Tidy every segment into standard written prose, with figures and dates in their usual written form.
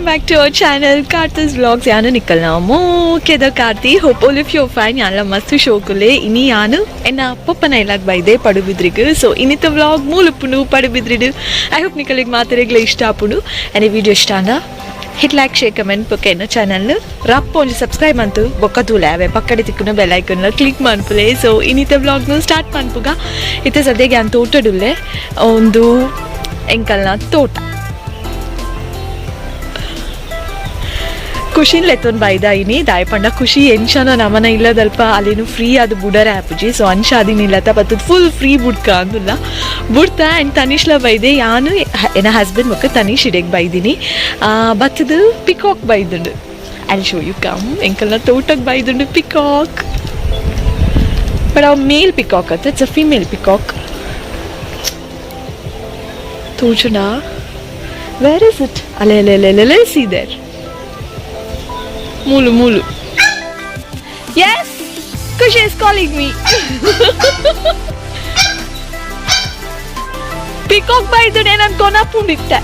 Back to our channel Karthi's vlogs. ಯಾನು ನಿಕ್ಕಲ್ನ ಮೋಕೆದ Karthi. Hope all if you fine. ಯಾನ್ಲ ಮಸ್ತ್ ಶೋಕುಲೆ. ಇನಿ ಯಾನು ಎನ್ನ ಪೊಪ್ಪನ ಇಲ್ಲಾಗ ಬೈದೆ ಪಡುಬಿದ್ರಿಗ್. ಸೊ ಇನ್ನಿತ ವ್ಲಾಗ್ ಮೂಲುಪ್ಪುಂಡು ಪಡುಬಿದ್ರಿಡು. I hope ನಿಕಲಿಗೆ ಮಾತೆರೆಗ್ಲ ಇಷ್ಟ ಆಪುಂಡು. ಅಂಡ್ ಈ ವಿಡಿಯೋ ಇಷ್ಟ ಆಂಡ ಹಿಟ್ ಲೈಕ್ ಶೇರ್ ಕಮೆಂಟ್ ಬೊಕ್ಕ ಎನ್ನ ಚಾನಲ್ ರಪ್ಪ ಒಂಜಿ ಸಬ್ಸ್ಕ್ರೈಬ್ ಮಂತು ಬೊಕ್ಕ ತೂಲೆ ಅವೆ ಪಕ್ಕಡೆ ತಿಕ್ಕುನ ಬೆಲ್ ಐಕನ್ ಕ್ಲಿಕ್ ಮನ್ಪುಲೆ. ಸೊ ಇನ್ನಿತ ವ್ಲಾಗ್ನು ಸ್ಟಾರ್ಟ್ ಮನ್ಪುಗ. ಇತ್ತೆ ಸದ್ಯಗೆ ಯಾನ್ ತೋಟಡುಲ್ಲೆ. ಒಂದು ಎಂಕಲ್ನ ತೋಟ ಖುಷಿನ್ ಲೆತ್ತೊಂದು ಬೈದ ಇನಿ. ದಾಯ ಪಂಡ ಖುಷಿ ಎಂಚನ ನಮನ ಇಲ್ಲದಲ್ಪ ಅಲ್ಲೇನು ಫ್ರೀ ಅದು ಬುಡರೆ ಆಪುಜಿ. ಸೊ ಅಂಚ ಅದಿನಿಲ್ಲತ ಬತ್ತದ ಫುಲ್ ಫ್ರೀ ಬುಡ್ಕ ಅಂದುಲ್ಲ ಬುಡ್ತಾ. ಆ್ಯಂಡ್ ತನಿಷ್ಲ ಬೈದೆ ಯಾನು ಎನ್ನ ಹಸ್ಬೆಂಡ್ ಬೊಕ್ಕ ತನಿಷ್ ಇಡೆಗ್ ಬೈದಿನಿ. ಬತ್ತದ ಪಿಕಾಕ್ ಬೈದುಂಡು. I show you, come. ಎಂಕಲ್ನ ತೋಟಕ್ಕೆ ಬೈದುಂಡು ಪಿಕಾಕ್. ಬಟ್ ಅವು ಮೇಲ್ ಪಿಕಾಕ್ ಅತ್ತ, it's a female peacock. ತೋಜುನಾ? Where is it? ಅಲೆ ಅಲೆ ಅಲೆ ಅಲೆ, ಸಿ there. ಮೂಲು ಮೂಲು. Yes, Khushi is calling me. Peacock ಬೈದುಡೆ ನಾನು ಕೊನಪುಂಡಿತ್ತೆ.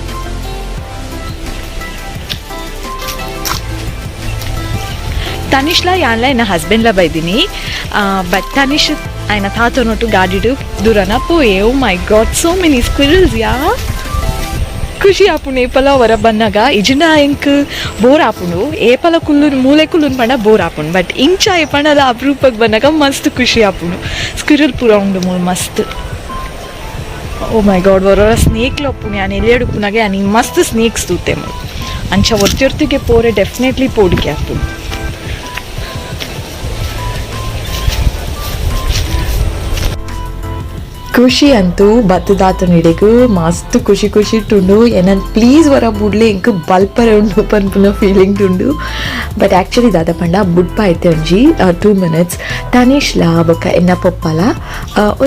ತನಿಷ್ಲ ಯಾನ್ಲ ಎನ್ನ ಹಸ್ಬೆಂಡ್ಲ ಬೈದಿನಿ. ಬಟ್ ತನಿಷ್ ఆయన తాతనొట్టు ಗಾಡಿಡು ದೂರನ ಪೋಯೆ. Oh my God, so many squirrels yeah. ಖುಷಿ ಆಪುಂಡು ಏಪಲ ಹೊರ ಬನ್ನಗ. ಇಜಿನ ಎಂಕ್ ಬೋರ್ ಆಪುಂಡು. ಏಪಲ ಕುಲ್ಲು ಮೂಲೆ ಕುಲ್ಲುನ್ ಪಂಡ ಬೋರ್ ಆಪುಂಡು. ಬಟ್ ಇಂಚ ಏಪಂಡಲ ಅಪರೂಪಕ್ಕೆ ಬನ್ನಗ ಮಸ್ತ್ ಖುಷಿ ಆಪುಂಡು. ಸ್ಕ್ವಿರಲ್ ಪೂರ ಉಂಡು ಮೂಲು ಮಸ್ತ್. ಓ ಮೈ ಗಾಡ್, ಹೊರ ಸ್ನೇಕ್ಲ ಉಪ್ಪುಂಡು. ಯಾನ್ ಎಲ್ಲಿ ಉಪ್ಪುನಾಗ ಯಾನ್ ಮಸ್ತ್ ಸ್ನೇಕ್ಸ್ ತೂತೆ ಮೂಲು. ಅಂಚ ಒರ್ತಿ ಪೋರೆ ಡೆಫಿನೆಟ್ಲಿ ಪೋಡಿಗೆ ಆಪುಂಡು. ಖುಷಿ ಅಂತೂ ಬತ್ತದಾತನಿಡೆಗ್ ಮಸ್ತ್ ಖುಷಿ ಖುಷಿ ಉಂಡು. ಏನನ್ ಪ್ಲೀಸ್ ವರ ಬುಡ್ಲೆ, ಇಂಕ್ ಬಲ್ಪರೆ ಉಂಡು ಪನ್ಪುನ ಫೀಲಿಂಗ್ ಉಂಡು. ಬಟ್ ಆ್ಯಕ್ಚುಲಿ ದಾದ ಪಂಡ ಬುಡ್ಪ ಐತೆ ಒಂಜಿ 2 ಮಿನಿಟ್ಸ್. ತನಿಷ್ಲ ಬೊಕ್ಕ ಎನ್ನ ಪೊಪ್ಪಲ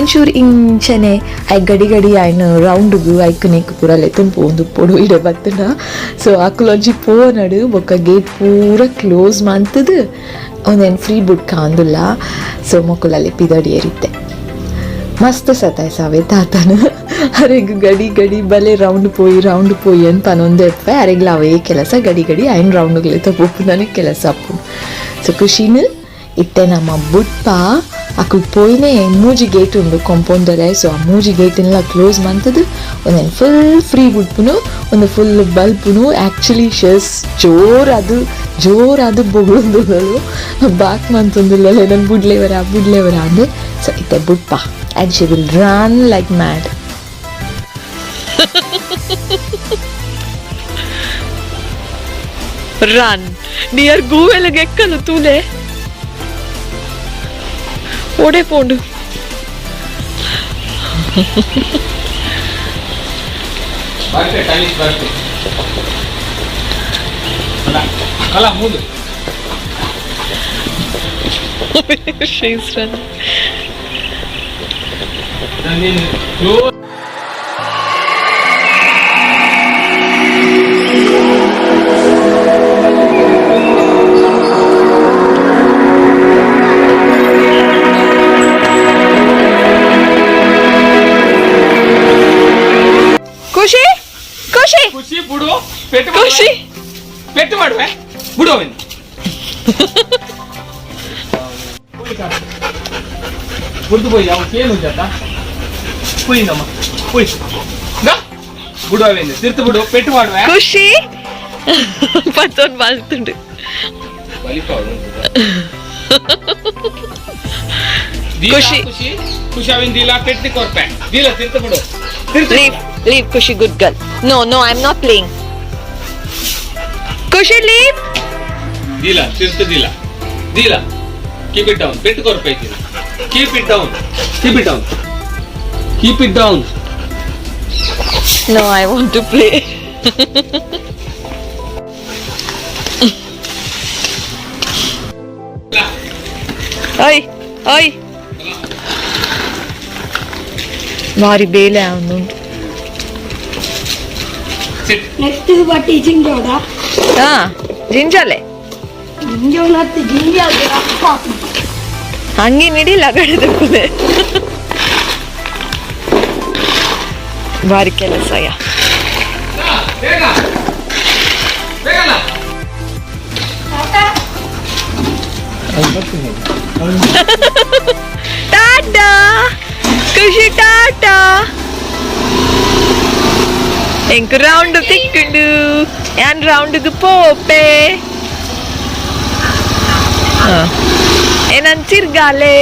ಒಂಚೂರು ಇಂಚನೆ I ಗಡಿ ಗಡಿ ಐನ್ ರೌಂಡ್ಗು ಐಕ್ ನೆಕ್ ಪೂರ ಲೆತ್ತೊಂದು ಪೋಂದು ಪೊಡು ಇಡೆ ಬತ್ತನ. ಸೊ ಅಕುಲೊಂಜಿ ಪೋನಡು ಬೊಕ್ಕ ಗೇಟ್ ಪೂರ ಕ್ಲೋಸ್ ಮಂತದು ಒಂದೇನು ಫ್ರೀ ಬುಡ್ಕ ಅಂದುಲ್ಲ. ಸೊ ಮೊಕುಲಲ್ಲಿ ಪಿದಡಿ ಏರಿತ್ತೆ. ಮಸ್ತ್ ಸತಾಯ್ಸಾವೆ ತಾತನ. ಅರೆಗ್ ಗಡಿ ಗಡಿ ಬಲೆ ರೌಂಡ್ ಪೋಯಿ ರೌಂಡ್ ಪೋಯಿ ಅಂತ ಪನೊಂದು ಎಪ್ಪೆ. ಅರೆಗ್ಲ ಅವೇ ಕೆಲಸ, ಗಡಿ ಗಡಿ ಐನ್ ರೌಂಡ್ಗ್ಲೆ ಪೋಪುನನೆ ಕೆಲಸ ಅಪ್ಪು. ಸೊ ಖುಷಿನ ಇತ್ತೆ ನಮ್ಮ ಬುಟ್ಪ. ಅಕುಲ್ ಪೋಯಿನೇ ಮೂಜಿ ಗೇಟ್ ಉಂಡು ಕಾಂಪೌಂಡಲ್ಲೇ. ಸೊ ಆ ಮೂಜಿ ಗೇಟನ್ಲ ಕ್ಲೋಸ್ ಮಂತದು ಒಂದೇನು ಫುಲ್ ಫ್ರೀ ಬುಡ್ಪುನು, ಒಂದು ಫುಲ್ ಬಲ್ಪುನು. ಆ್ಯಕ್ಚುಲಿ ಶಸ್ ಜೋರಾದು ಜೋರಾದು ಬೊಗಳೊಂದು ಬಾಕ್ ಮಂತೊಂದುಲ್ಲ, ನನ್ನ ಬುಡ್ಲೇವರ ಬುಡ್ಲೇವರ ಅಂದು. ಸೊ ಇತ್ತೆ ಬುಟ್ಪ and she will run like mad. Run near Google ಎಕ್ಕಲು ತೂಲೆ ಓಡೆ ಪೋಂಡು. ಬರ್ತೆ ಟೈಮಿಸ್ ಬರ್ತೆ ಅಲ್ಲ ಅಲ್ಲ ಮೂದು. She's running. ನೀನು ಕ್ಲೋಸ್. ಖುಷಿ ಖುಷಿ. ಖುಷಿ ಬಿಡು, ಪೆಟ್ಟು ಮಾಡುವೆ. ಖುಷಿ. ಪೆಟ್ಟು ಮಾಡುವೆ ಬಿಡು ಅವನು. ಬುಡ್ದು ಪೋಯಿ ಅವು ಏನು ಉಂಟತ್ತ ಪುಯಿಂದಮ್ಮ ಪುಯ್ ಗಾ ಬಿಡು ಅವೇನು ತಿರ್ತು ಬಿಡು, ಪೆಟ್ಟು ಮಾಡುವೆ. ಖುಷಿ ಪತ್ತೊಂದು ಬಾಲ್ತುಂಡು. ಖುಷಿ. ಖುಷಿ ಖುಷಿ ಅವಿನ ದಿಲ ಪೆಟ್ಟು ಕೊರ್ಪೆ ದಿಲ ತಿರ್ತು ಬಿಡು ತಿರ್ತು. Leave, leave, Kushi, good girl. No, no, I'm not playing. Kushi, leave. ದಿಲ ತಿರ್ತು ದಿಲ ದಿಲ. Keep it down. ಪೆಟ್ಟು ಕೊರ್ಪೆ ದಿಲ. Keep it down, keep it down, keep it down. No, I want to play. ಓಯ್ ಓಯ್, ಬಾರಿ ಬೇಲೆ ಅವನು. ಸಿಟ್. ನೆಕ್ಸ್ಟ್ ಬಟ್ಟಿ ಜಿಂಜೋಡ. ಹಾ, ಜಿಂಜಾಲೆ. ಜಿಂಜೋನತ್ತು ಜಿಂಜಾಲ್. ಹಂಗೆ ನಿಡಿ ಲಗಡದ ಕೂಲೆ. ಬಾರಿ ಕೆಲಸ ಯಾ. ಬೇಗ. ಬೇಗಲ್ಲ. ಟಾಟಾ ಖುಷಿ ಟಾಟಾ. ಎಂಕ್ ರೌಂಡ್ ತಿಕ್ಕುಂಡು, ಯಾನ್ ರೌಂಡ್ಗ್ ಪೋಪೆ. ಏನನ್ ತಿರ್ಗಾಲೆ.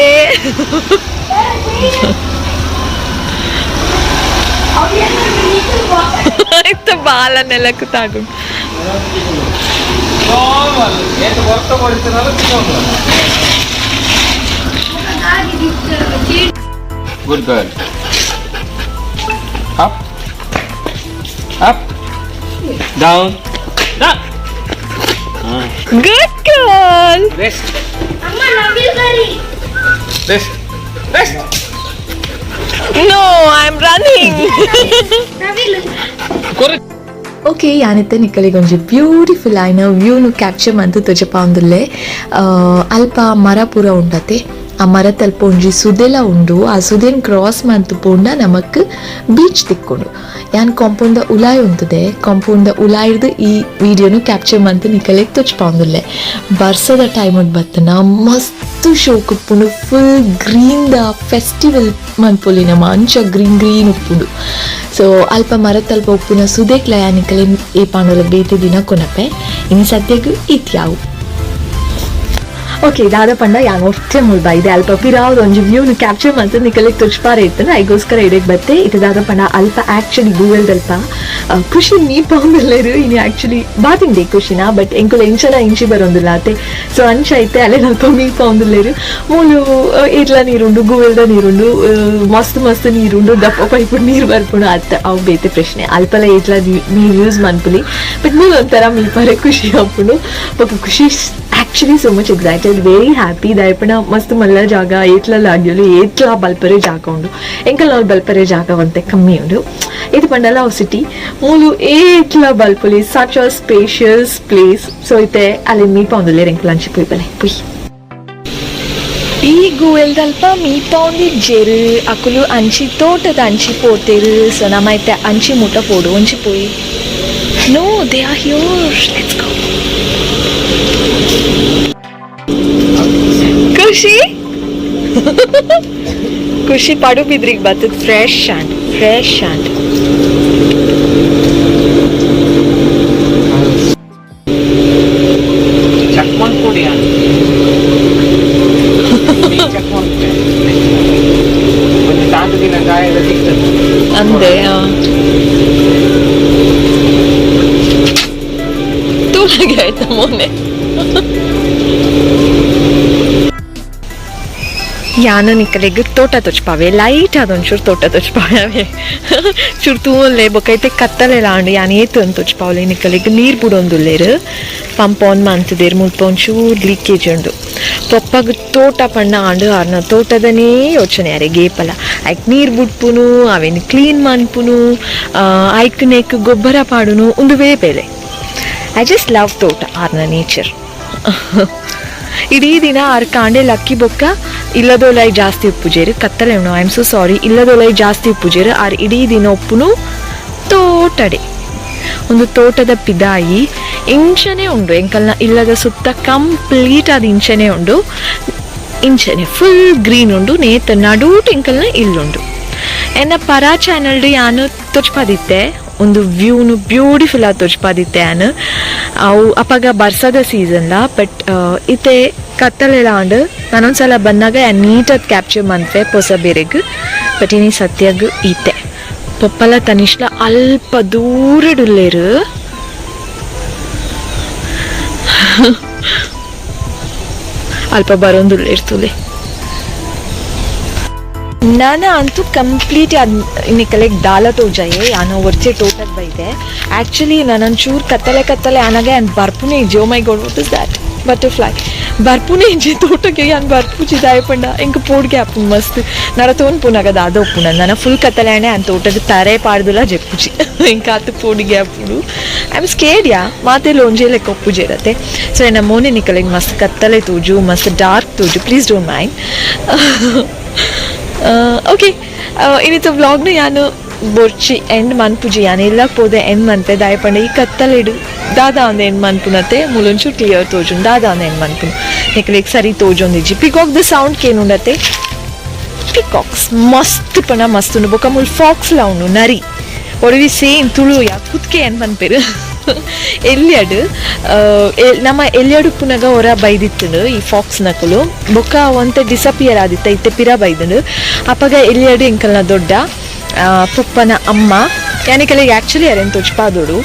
ಇತ್ತ ಬಾಲ ನೆಲಕ್ಕೆ ತಾಗುಂಡು. ಏನ್ ಹೊರತ ಹೊಡಿತಾರಲ್ಲ. Good girl. Up, up, down, down. Good girl. Rest. ಅಮ್ಮ, ನವಿಲ್ ಗರಿ. Rest, rest. No, I am running. ನವಿಲು. ಕೊರ. ಓಕೆ, ಯಾನಿತ್ತೆ ನಿಕ್ಕಲಿಗೊಂಜಿ ಬ್ಯೂಟಿಫುಲ್ ಆಯ್ನ ವ್ಯೂನು ಕ್ಯಾಪ್ಚರ್ ಮಂತ್ ತೊಜಪಾಂದುಲ್ಲೆ. ಅಲ್ಪ ಮರ ಪೂರ ಉಂಡತೆ. ಆ ಮರತಲ್ಪ ಒಂಜಿ ಸುದೆಲ ಉಂಡು. ಆ ಸುದೆನ್ ಕ್ರಾಸ್ ಮಂತ್ ಪೋಂಡ ನಮಕ್ ಬೀಚ್ ತಿಕ್ಕೊಂಡು. ಯಾನ್ ಕಾಂಪೌಂಡ್ ದ ಉಲಾಯ್ ಉಂತುದೆ. ಕಾಂಪೌಂಡ್ ದ ಉಲಾಯ್ದು ಈ ವಿಡಿಯೋನು ಕ್ಯಾಪ್ಚರ್ ಮಂತ್ ನಿಕಲೆಗ್ ತೊಜ್ಪಾಂದುಲ್ಲೆ. ಬರ್ಸದ ಟೈಮ್ ಬತ್ತನ ಮಸ್ತ್ ಶೋಕ್ ಉಪ್ಪುಂಡು. Full green the festival ಮನ್ಪೊಲಿ ನಮ್ಮ, ಅಂಚ ಗ್ರೀನ್ ಗ್ರೀನ್ ಉಪ್ಪುಂಡು. ಸೊ ಅಲ್ಪ ಮರತಲ್ಪ ಉಪ್ಪುನ ಸುದೇಕ್ಲ ಯಾನಿಕಲೆ ಈ ಪಾಂಡಲ ಬೇತೆ ದಿನ ಕೊನಪೆ. ಇನ್ನು ಸದ್ಯಗ್ ಇತ್ಯಾವು. ಓಕೆ, ದಾದ ಪಂಡ ಯಾನ್ ಒರ್ತೆ ಮುಲ್ಪ ಇದೆ ಅಲ್ಪ ಪಿರಾವ್ದ ಒಂಜಿ ವ್ಯೂನು ಕ್ಯಾಪ್ಚರ್ ಮಂತ್ ನಿಕಲೆಗ್ ತೊಜ್ಪಾರ ಇತ್ತನ, ಐಗೋಸ್ಕರ ಇಡೆಗ್ ಬತ್ತೆ. ಇದು ದಾದ ಪಂಡ ಅಲ್ಪ ಆಕ್ಚುಲಿ ಗೂಗಲ್ದಲ್ಪ ಖುಷಿ ಮೀಪಾಂದುಲ್ಲೆರ್ ಇನಿ. ಆಕ್ಚುಲಿ ಬಾತಿಂಡೆ ಖುಷಿನ, ಬಟ್ ಎಂಕುಲು ಎಂಚನ ಇಂಚಿ ಬರೊಂದುಲ್ಲ ಅತೆ. ಸೊ ಅಂಚ ಐತೆ ಅಲೆ ಅಲ್ಪ ಮೀಪಾಂದುಲ್ಲೆರ್. ಮೂಲು ಏಟ್ಲ ನೀರುಂಡು, ಗೂವೆಲ್ದ ನೀರುಂಡು, ಮಸ್ತ್ ಮಸ್ತ್ ನೀರುಂಡು, ದಪ್ಪ ಪೈಪು ನೀರು ಬರ್ಪುಂಡು ಅತ್ತ. ಅವು ಬೇತೆ ಪ್ರಶ್ನೆ. ಅಲ್ಪಲ ಏಟ್ಲ ನೀರು ಯೂಸ್ ಮನ್ಪುಲಿ, ಬಟ್ ಮೂಲು ಒಂಥರ ಮೀಪಾರೆ ಖುಷಿ ಆಪುಂಡು. ಬೊಕ ಖುಷಿ actually so much excited, very happy. ದಾಯಪಣ ಮಸ್ತ್ ಮಲ್ಲ ಜಾಗ, ಏಟ್ಲ ಲಾಗ್ಯಲು, ಏಟ್ಲ ಬಲ್ಪರೆ ಜಾಗ ಉಂಡು. ಎಂಕಲ್ ನಾವು ಬಲ್ಪರೆ ಜಾಗ ಒಂತೆ ಕಮ್ಮಿ ಉಂಡು. ಇದು ಪಂಡಲ ಅವು ಸಿಟಿ, ಮೂಲು ಏಟ್ಲ ಬಲ್ಪುಲಿ. Such a spacious place. So ಇತ್ತೆ ಅಲ್ಲಿ ಮೀಪ ಉಂದುಲ್ಲೆ, ಎಂಕಲ್ ಅಂಚಿ ಪೋಯ್ ಬಲೆ ಪುಯ್. ಈ ಗುವೆಲ್ದಲ್ಪ ಮೀಪೌಂದಿಜ್ಜೆರ್. ಅಕುಲು ಅಂಚಿ ತೋಟದ ಅಂಚಿ ಪೋತೆರ್. ಸೊ ನಮ್ಮ ಇತ್ತೆ ಅಂಚಿ ಮುಟ್ಟ ಪೋಡು ಒಂಜಿ ಪೋಯಿ. No, they are here. Let's go. ಖುಷಿ ಖುಷಿ ಪಡುಬಿದ್ರಿಗೆ ಬರ್ತದೆ. Fresh and fresh and. Check ಮಾಡ್ಕೊಡಿ, ಚೆಕ್ ಮಾಡ್ಕೊಡಿ. ಒಂದು ತಾತು ದಿನ ಗಾಯದ ಸಿಗ್ತದೆ. ಅಂದೆ ತೂಲಾಗೆ ಆಯ್ತಾ ಮೊನ್ನೆ. ಯಾನ ನಿಕಲೆಗ್ ತೋಟ ತೊಚ್ಪಾವೆ, ಲೈಟ್ ಆದ ಒಂಚೂರು ತೋಟ ತೊಚ್ಪಾವೆ. ಅವೇ ಚೂರು ತೂವೊಲ್ಲೆ. ಬೊಕ ಇತ್ತೆ ಕತ್ತಲೆಲ ಆಂಡ್. ಯಾನ್ ಏತ್ ಅಂದ್ ತೊಚ್ಪಾವಲೆ ನಿಕಲೆಗ್? ನೀರ್ ಬುಡೊಂದುಲ್ಲೆರ್, ಪಂಪ್ ಆನ್ ಮಂತುದೆರ್. ಮುಲ್ಪ ಒಂಚೂರು ಲೀಕೇಜ್ ಉಂಡು. ಪೊಪ್ಪಗ್ ತೋಟ ಪಂಡ ಆಂಡ್ ಆರ್ನ ತೋಟದನೇ ಯೋಚನೆ ಅರೆಗ್ ಏಪಲ. ಐಕ್ ನೀರ್ ಬುಡ್ಪುನು, ಅವೆನ್ ಕ್ಲೀನ್ ಮನ್ಪುನು, ಐಕ್ ನೆಕ್ ಗೊಬ್ಬರ ಪಾಡುನು, ಉಂದುವೇ ಬೇಲೆ. I just love ತೋಟ, ಆರ್ನ ನೇಚರ್. ಇಡೀ ದಿನ ಆರ್ ಕಾಂಡೆ ಲಕ್ಕಿ ಬೊಕ್ಕ ಇಲ್ಲದೋಲೈ ಜಾಸ್ತಿ ಉಪ್ಪುಜೇರು. ಕತ್ತಲೆ ಉಂಡು, I am so sorry. ಇಲ್ಲದೋಲೈ ಜಾಸ್ತಿ ಉಪ್ಪುಜೇರು. ಆರ್ ಇಡೀ ದಿನ ಉಪ್ಪುನು ತೋಟಡೆ. ಒಂದು ತೋಟದ ಪಿದಾಯಿ ಇಂಚನೆ ಉಂಡು. ಎಂಕಲ್ನ ಇಲ್ಲದ ಸುತ್ತ ಕಂಪ್ಲೀಟ್ ಆದ ಇಂಚನೆ ಉಂಡು. ಇಂಚನೆ ಫುಲ್ ಗ್ರೀನ್ ಉಂಡು. ನೇತ ನಡೂಟ್ ಎಂಕಲ್ನ ಇಲ್ಲುಂಡು. ಎನ್ನ ಪರಾ ಚಾನಲ್ಡ್ ಯಾನು ತೊಚ್ಪಾದಿತ್ತೆ ಒಂದು ವ್ಯೂನು, ಬ್ಯೂಟಿಫುಲ್ ಆದ್ ತೊಚ್ಪಾದಿತ್ತೆ ಯಾನು. ಅವು ಅಪಗ ಬರ್ಸದ ಸೀಸನ್ಲ. ಬಟ್ ಇತ್ತೆ ಕತ್ತಲೆಲ ಆಂಡ್. ನಾನೊಂದ್ಸಲ ಬಂದಾಗ ಯಾನ್ ನೀಟಾಗಿ ಕ್ಯಾಪ್ಚರ್ ಮನ್ಪೆ ಪೊಸ ಬೇರೆಗ್. ಬಟ್ ಇನಿ ಸತ್ಯಗ್ ಇತ್ತೆ ಪೊಪ್ಪಲ ತನಿಷ್ಲ ಅಲ್ಪ ದೂರಡುಲ್ಲೇರು. ಅಲ್ಪ ಬರೋಂದುಲ್ಲೇರ್ ತುಲೆ. ನಾನು ಅಂತೂ ಕಂಪ್ಲೀಟ್ ಅದು ನಿಕಲೆಗ್ ದಾಲ ತೋಜಾಯೆ. ಯಾನೋ ಒರ್ಚೆ ತೋಟದ ಬೈದೆ. ಆ್ಯಕ್ಚುಲಿ ನಾನು ಒಂಚೂರು ಕತ್ತಲೆ ಕತ್ತಲೆ ಆನಾಗೆ ಆನ್ ಬರ್ಪುನೆ ಇಜ್ಜಿ. Oh my God, what is that? Butterfly. ಬರ್ಪುನೆ ಇಜ್ಜಿ ತೋಟಕ್ಕೆ ಯಾನ್. ಬರ್ಪುಜಿ ದಾಯ ಪಂಡ ಎಂಕ್ ಪೋಡ್ಗೆ ಆಪುಂಡು ಮಸ್ತ್. ನರ ತೋನ್ ಪುನಗ ದಾದ ಉಪ್ಪುಂಡು. ನನ ಫುಲ್ ಕತ್ತಲೆ ಆಂಡೆ ಆನ್ ತೋಟದ ತರೆ ಪಾಡ್ದುಲ ಜೆಪ್ಪುಜಿ. ಎಂಕ್ ಆತ್ ಪೋಡಿಗೆ ಆಪುಂಡು. I am scared ಯಾ. ಮಾತೆಲ್ಲ ಒಂಜೇ ಲೆಕ್ಕ ಒಪ್ಪುಜೇರತ್ತೆ. ಸೊ ಎನ್ನ ಮೋನೆ ನಿಕಲೆಗ್ ಮಸ್ತ್ ಕತ್ತಲೆ ತೋಜು, ಮಸ್ತ್ ಡಾರ್ಕ್ ತೋಜು. Please don't mind. Okay, ಇನ್ನಿತ ವ್ಲಾಗ್ನು ಯಾನು ಬೊರ್ಚಿ ಎಂಡ್ ಮನ್ಪುಜಿ. ಯಾನ್ ಎಲ್ಲ ಪೋದೆ ಎಂಡ್ ಮನ್ಪೆ. ದಾಯ ಪಂಡ ಈ ಕತ್ತಲೆಡು ದಾದ ಅಂದ್ ಮನ್ಪುನತೆ ಮೂಲೊಂಚೂರು ಕ್ಲಿಯರ್ ತೋಜುಂಡು ದಾದ ಅಂದ್ ಮನ್ಪುನು ನೆಕ್ಲೆಗ್ ಸರಿ ತೋಜೊಂದಿಜ್ಜಿ. ಪಿಕಾಕ್ ದ ಸೌಂಡ್ ಕೇನುಂಡತೆ. ಪಿಕಾಕ್ಸ್ ಮಸ್ತ್ ಪಂಡ ಮಸ್ತ್ ಉಂಡು. ಬೊಕ ಮೂಲು ಫಾಕ್ಸ್ ಲ ಉಂಡು, ನರಿ ಒಡವಿ ಸೇಮ್ ತುಳು ಯಾ ಕುತ್ಕೆ ಏನ್ ಪನ್ಪೆರ್. ಎಲ್ಯಡ್ ನಮ್ಮ ಎಲ್ಯಡ್ ಉಪ್ಪುನಗ ಒರ ಬೈದಿತ್ತುಂಡು ಈ ಫಾಕ್ಸ್ ನಕುಲು. ಬೊಕ್ಕ ಒಂತೆ ಡಿಸಪಿಯರ್ ಆದಿತ್ತ, ಇತ್ತೆ ಪಿರ ಬೈದುಂಡು. ಅಪಗ ಎಲ್ಯಡ್ ಎಂಕಲ್ನ ದೊಡ್ಡ ಪೊಪ್ಪನ ಅಮ್ಮ ಯಾನಿಕಲೆಗ್ ಆ್ಯಕ್ಚುಲಿ ಅರೆನ್ ತೊಜ್ಪಾದೊಡು,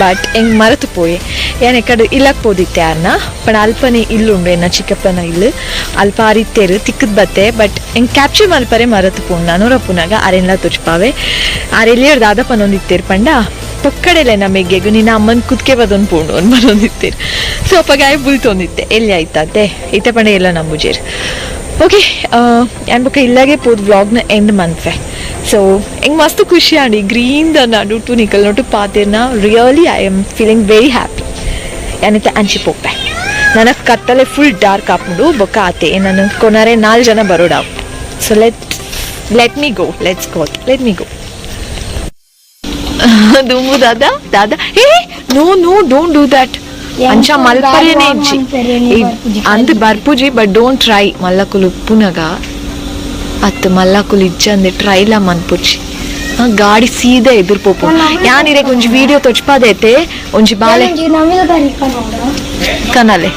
ಬಟ್ ಎಂಗ್ ಮರತು ಪೋಯೆ. ಯಾನ್ ಎಕಡೆ ಇಲ್ಲಕ್ ಪೋದಿತ್ತೆ ಅರ್ನ ಪಂಡ ಅಲ್ಪನೆ ಇಲ್ಲುಂಡು, ಎನ್ನ ಚಿಕ್ಕಪ್ಪನ ಇಲ್ಲು ಅಲ್ಪ ಆರಿತ್ತೇರು ತಿಕ್ಕದ್ ಬತ್ತೆ. ಬಟ್ ಎಂಗ್ ಕ್ಯಾಪ್ಚರ್ ಮಲ್ಪರೆ ಮರತು ಪೋಂಡು. ನನೊರ ಪುನಗ ಅರೆನ್ಲ ತೊಜ್ಪಾವೆ. ಆರ್ ಎಲ್ಲಿಯರ್ ದಾದ ಪನೊಂದಿತ್ತೇರು ಪಂಡ, ಪೊಕ್ಕಡೆಲೆ ಮೆಗ್ಗೆಗು ನಿನ್ನ ಅಮ್ಮನ ಕುದ್ಕೆ ಬದೊಂದು ಪೋಂಡು ಅಂದ್ ಬರೊಂದಿತ್ತೇರು. ಸೊ ಅಪಗ ಆಯ್ ಬುಲ್ತೊಂದಿತ್ತೆ ಎಲ್ಲಿ ಆಯ್ತಾತೆ ಇತ್ತೆ ಪಂಡ ಎಲ್ಲ ನಂಬುಜೇರು. ಓಕೆ, ಯಾನ್ ಬೊಕ್ಕ ಇಲ್ಲಾಗೆ ಪೋದು ವ್ಲಾಗ್ನ ಎಂಡ್ ಮನ್ಪೆ. ಸೊ ಎಂಗ್ ಮಸ್ತ್ ಖುಷಿ ಆಂಡ್ ಗ್ರೀನ್ the ನಡುಟು ನಿಕಲ್ nut ಪಾತೆರ್ನ. Really I am feeling very happy. ಯಾನಿತ್ತೆ ಅಂಚಿ ಪೋಪೆ, ನನಗೆ ಕತ್ತಲೆ ಫುಲ್ ಡಾರ್ಕ್ ಆಪುಂಡು. ಬೊಕ್ಕ ಆತೆ ನಾನು ಕೊನಾರೆ ನಾಲ್ ಜನ ಬರೋಡಾವು. So let me go, let's go, let me go. ದುಂಬು ದಾದಾ ದಾದಾ, hey, no no, don't do that. ಅಂಚ ಮಲ್ಪರೇನೆ ಇಜ್ಜಿ ಅಂದ್ ಬರ್ಪುಜಿ, ಬಟ್ don't try. ಮಲ್ಲಕುಲು ಉಪ್ಪುನಗ ಅತ್ತು ಮಲ್ಲಕುಲು ಇಜ್ಜಂದೆ ಟ್ರೈಲ ಮನ್ಪುಜಿ. ಗಾಡಿ ಸೀದಾ ಎದುರು ಪೋಪು. ಯಾನ್ ಇರೆಗ್ ಒಂಜಿ ವಿಡಿಯೋ ತೊಚ್ಪಾದೈತೆ, ಒಂಜಿ ಬಾಲೆ. ನವಿಲು ಗರಿ ಕನ್ನಡ. ಕನಲೆ,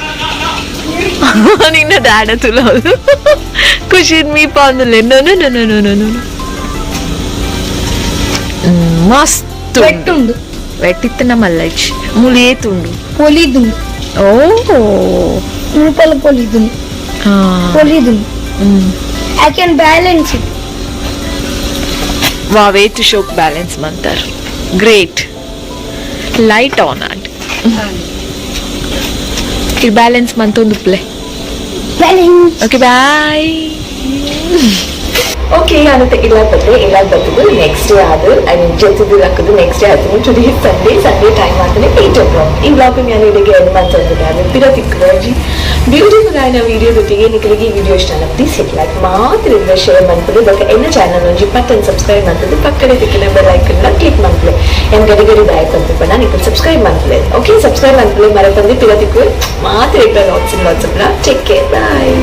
ನಿನ್ನ ದಾಡ ತುಲೋದು ಖುಷಿ ಮೀಪ ಅಂದಲೆ. No no no no no no, ಮಸ್ತ್. ಬೆಟ್ಟುಂಡು. వెట్టిత్తన మల్లైచి మూలు ఏతుండు. ಪೊಲಿದುಂಡು. ಓ. ಮುಲ್ಪಲ ಪೊಲಿದುಂಡು. ಪೊಲಿದುಂಡು. I can balance it. ವಾ ವೇತ್ ಶೋಕ್ ಬ್ಯಾಲೆನ್ಸ್ ಮಂತಾರ್. ಗ್ರೇಟ್. ಲೈಟ್ ಆನ್ ಆಂಡ್ ಈ ಬ್ಯಾಲೆನ್ಸ್ ಮಂತೊಂದು play. Balance. Okay, bye. Okay, ಅನತೆ ಇಲ್ಲ ಬತ್ತೆ ಇಲ್ಲ ಬತ್ತದು ನೆಕ್ಸ್ಟ್ ಡೇ ಅದು, I mean ಜೊತೆದು ಹಾಕೋದು ನೆಕ್ಸ್ಟ್ ಡೇ ಆಯ್ತು. ಟುಡೇ ಸಂಡೇ, ಸಂಡೇ ಟೈಮ್ ಆತನೆ 8 ಓ ಕ್ಲಾಕ್. ಈ ವ್ಲಾಗ್ ನಾನು ಇಲ್ಲಿಗೆ ಎಂಡ್ ಮಾಡ್ತಾ ಪಿರ ತಿಕ್ಕಿ ಬ್ಯೂಟಿಫುಲ್ ಆಯ್ನ ವಿಡಿಯೋ ಜೊತೆಗೆ. ನಿಮಗೆ ಈ ವಿಡಿಯೋ ಇಷ್ಟ ಪ್ಲೀಸ್ ಹಿಟ್ ಲೈಕ್, ಮಾತ್ರ ಇದ್ರೆ ಶೇರ್ ಮಾಡ್ಕೊಳ್ಳಿ. ಬೊಕ್ಕ ಎನ್ನ ಚಾನಲ್ ಒಂಜಿ ಪಟ್ಟನ್ ಸಬ್ಸ್ಕ್ರೈಬ್ ಮಾಡ್ತದೆ. ಪಕ್ಕಡೆ ತಿಕ್ಕಿನ ಬೆಲ್ ಐಕನ್ ಕ್ಲಿಕ್ ಮಾಡ್ಕೊಳ್ಳಿ. ಎನ್ ಗಡಿ ಗಡಿ ದಾಯ ಪಂಪ ನಿಮಗೆ ಸಬ್ಸ್ಕ್ರೈಬ್ ಮಾಡ್ಕೊಳ್ಳಿ. ಓಕೆ, ಸಬ್ಸ್ಕ್ರೈಬ್ ಮಾಡ್ಕೊಳ್ಳಿ ಮರಪಂದಿ. ಪಿರ ತಿಕ್ಕು ಮಾತ್ರ ಇದ್ರೆ lots lots. Take care, bye.